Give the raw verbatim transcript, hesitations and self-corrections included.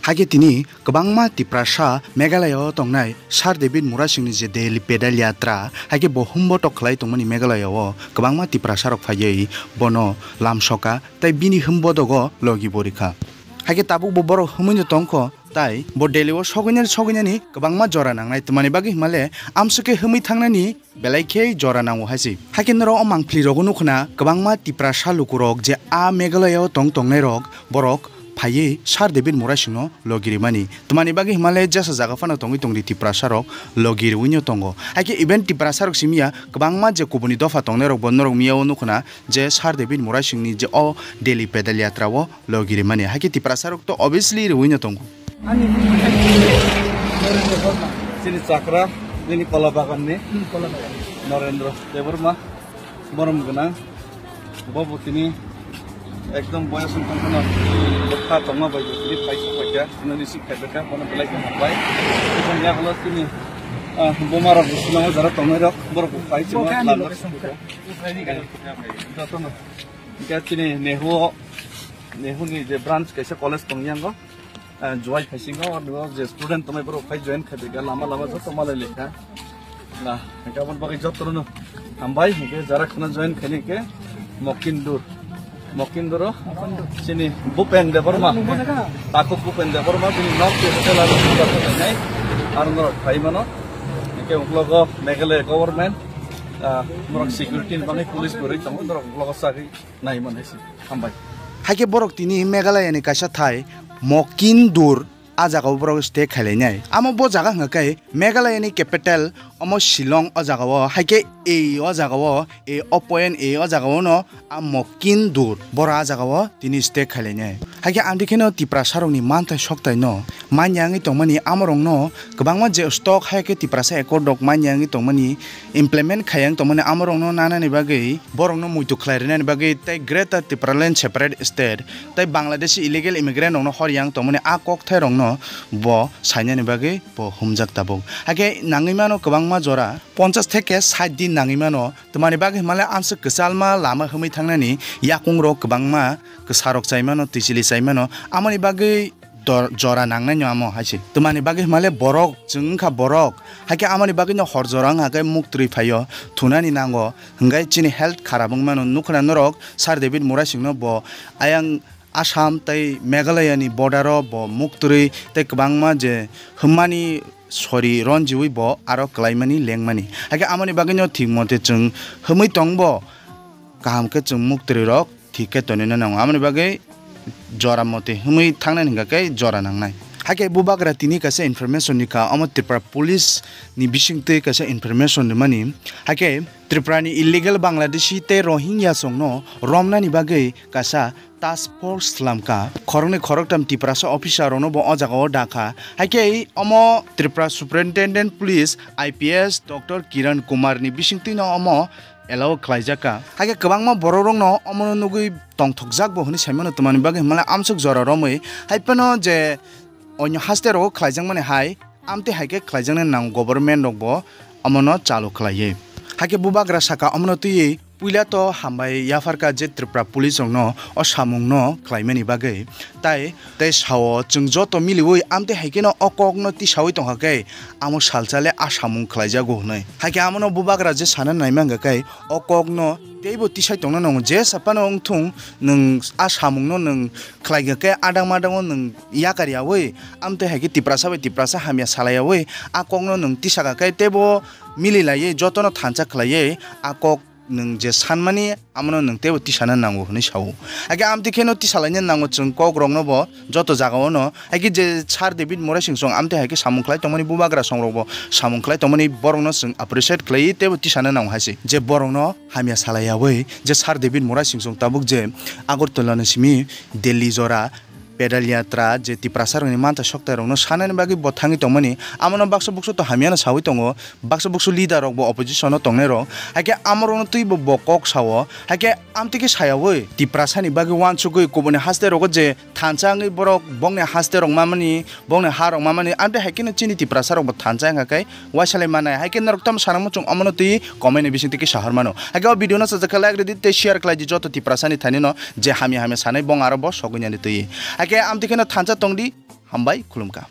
Hakhe tini kwbangma Tiprasa Meghalaya o tongnai Sir David Murasingni je Delhi pedal yatra, hakhe bo humbotok khlai tongmani Meghalaya o kwbangma Tiprasa rok phaiwi bono lamsoka tei bini humbodogo logi bo rikha. Hakhe tabuk bo borok humui no tongkho, tai bo Delhi o sogwinani sogwinani kwbangma jora nangnai, twmani bagwi himale amswk khe humui thangnani belai khe jora nango hai se. Hakhe norok o mangpili rogo nukhna kwbangma Tiprasa lukurok je a Meghalaya o tong tongnai rok, borok phaiwi Sir David Murasingno logi rimani. Twmani bagwi himale jesa jaga phano tongwi tongdi Tiprasa rok logi riwi no tongo. Hakhe even Tiprasa rok simiya kwbangma je kubuni dopha tongnai rok bo norok miya o nukhna je Sir David Murasingni je o Delhi pedal yatra o logi rimani. Hakhe Tiprasa rok to obviously riwi no tongo. Chini chakra, nini kola bagan ni. Hmm, kola bagan. Norendra Debbarma, borom gwnang. Bo bo tini ekdom boyos wng tong phano bwkha tongma bai bo tini paisa paikha, nini sik khaibekha, bono belai khe hambai. Tini yagulo tini, ah, buma rok bo swnamo jara tongnai rok, borok bo paisa. Bo khe ani lama location sukha. Jotono. Hingke chini Nehu o, Nehu ni je branch kaisa college tong yang o, ah, Jowai phaisingo, o je student tongnai borok phai join khai phaikha, lama lama joto malai lekha. Na, hingke aboni bagwi jotono hambai, hingke jara khna join khaini hingke Mokindur. Mokindur o chini Bhupen Debbarma, takhuk Bhupen Debbarma, bini nok ke hotel aro hotel nai, aro norok phai mano. Hingke uklogo Meghalaya government, ah, norok security ni bagwi police bo rwi tongo, norok uklogo sagwi nai mano se. Hambai. Hakhe borok tini Meghalaya ni kaisa thai Mokindur a jaga o borok stay khailainai. Amo bo jaga hwnkha khe Meghalaya ni capital omo Shillong o jaga o, hakhe e o jaga o, e o point e o jaga o no a Mokindur boro a jaga o tini stay khailainai. Hakhe amtwi kheno Tiprasa rok ni manthai sokthai no manya wngwi tongmani, amorokno kwbangma je stock hai khe Tiprasa accord rok manya wngwi tongmani, implement khaiya wng tongmani, amorokno nanani bagwi, borokno muitu khlai rwnani bagwi tei Greater Tipraland Separate State tei Bangladeshi illegal immigrant rokno hor yang tongmani a kokthai rokno bo sainani bagwi bo humjak tabuk. Hakhe nangwi mano kwbangma jora ponchas theke sait din nangwi mano, twmani bagwi himale amswk kwchalma lama humwi thangnani yakung rok kwbangma kwsa rok chai mano, twi chili chai mano, amoni bagwi dor-, jora nangnai no amo hai se. Twmani bagwi himale borok, chwng wngkha borok. Hakhe amoni bagwi no hor jora wngkha khe muktwi phaio, thunani nango. Hwnkhe chini health kharap wngmano. Nukhna norok Sir David Murasingno bo ayang Assam tei Meghalaya ni border o bo muktwi tei kwbangma je hwmmani sori ronjiwi bo aro klaimani lengmani. Hakhe amoni bagwi no thik mote chwng hwmwi tongbo kaham khe chwng muktwi rok thik khe tonina nango. Amoni bagwi jora mote hwnwi thangnani hwnkha khe jora nangnai. Hakhe bubagra tini kaisa information ni kha, omo Tripura Police ni bisingtwi kaisa information rimani. Hakhe Tripura ni illegal Bangladeshi tei Rohingya songno romnani bagwi kaisa task force slamkha. Khoroknwi khoroktham Tiprasa officer rokno bo o jaga o dakha. Hakhe omo Tripura Superintendent Police I P S Doctor Kiran Kumar ni bisingtwi no omo allow khlaijak kha. Hakhe kwbangma borok rokno omono nugwi tongthokjak bo hwnwi saimano, twmani bagwi himle amswk jora romwi hai phano je onyo haste rogo khlaijakmani hai, amtwi hai khe khlaijaknai nang government rok bo omono chalu khlaiwi. Hakhe bubagra saka omono twiwi puila to hambai yapharkha je Tripura police rokno o samungno khlaimani bagwi. Tai tei sao chwng joto miliwi amtwi hai kheno o kokno tisawi tongkha khe amo salsa le a samung khlaijago hwnwi. Hakhe amono bubagra je sana naimangkha khe o kokno teibo tisai tongna nango, jesa phano wngthung nwng a samungno nwng khlaikha khe adang madang o nwng yakar yawi amtwi hai khe Tiprasa bai Tiprasa hamya salai yawi a kokno nwng tisakha khe teibo mililaiwi jotono thansa khlaiwi a kok nwng je sanmani, amono nwng teibo tisana nango hwnwi sao. Hakhe amtwi kheno tisalaina nango chwng kokrokno bo joto jagao no. Hakhe je Sir David Murasing song amtwi hai khe samung khlai tongmani, bubagra songrok bo samung khlai tongmani, borokno chwng appreciate khlai teibo tisana nango hai se. Je borokno hamya salai yawi je Sir David Murasing song tabuk je Agartala ni simi Delhi jora pedal yatra je Tiprasa rokni mantha sokthai rokno sanani bagwi bo thangwi tongmani, amono baksa buksu to hamyano sawi tongo, baksa buksu leader rok bo opposition o tongnai rok, hakhe amorokno twibo bo kok sao, hakhe amtwi khe sayawi Tiprasa ni bagwi uansugwi kubuni haste rogo je thansa wngwi borok bongni haste rok mamani, bongni ha rok mamani, amtwi hai kheno chini Tiprasa rok bo thansa wngkha khe, Waisa lai manai, hai khe norok tamo sana muchung omono twi comment ni bising twi kisa hor mano. Hai khe o video no sajak khe like rwdi tei share khlai di joto Tiprasa ni thani no je hamya hamya sanai bong aro bo sogwi nani twi. Hai Khe amtwi kheno thansa tongdi, hambai khulumkha.